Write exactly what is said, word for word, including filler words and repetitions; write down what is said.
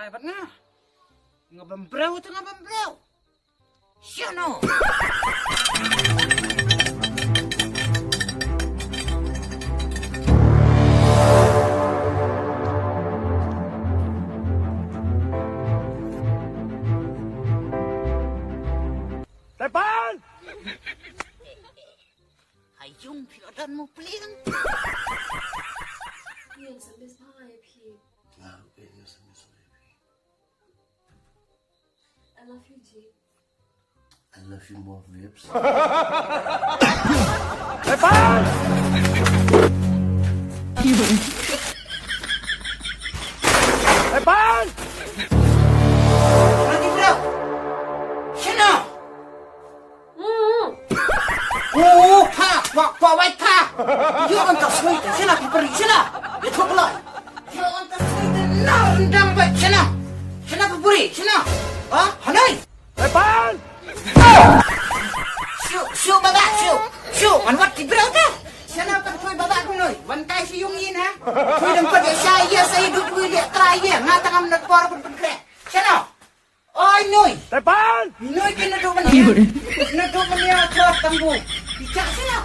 Bad nga, nga bam briew te nga bam briew. Shano? Tepan! Hai jung phi lo don mo pliang. Ïa, sa miss bha ïa phi. Nga ruh ka ïa sa miss ïa phi. I love you, Jay. I love you more, babes. Tepan! Tepan! Nanti bro. Shano? Oh, pa, pa, pa, wait, pa. Ïoh ngan ta sngewthuh, shano phi pyrshah, shano? Ïathuh kloi. Ïoh ngan ta sngewthuh, na ryndang bad shano? Shano phi pyrshah, shano? Ha? Hanoi? Tepan! Shu, shu, baba, shu, shu, ngan wad ki briew te. Shano phi pyrshah, baba, ku noi. Wan kai shi yung yin, ha? Phi dang pat ïa sha ïa sa ïa dut wi ïa trai ïa. Nga tang am nat por pun pun kre. Shano? Oi, Noi. Tepan! Noi, kena tu benda. Kena tu benda, chot tambu. Bicara sila.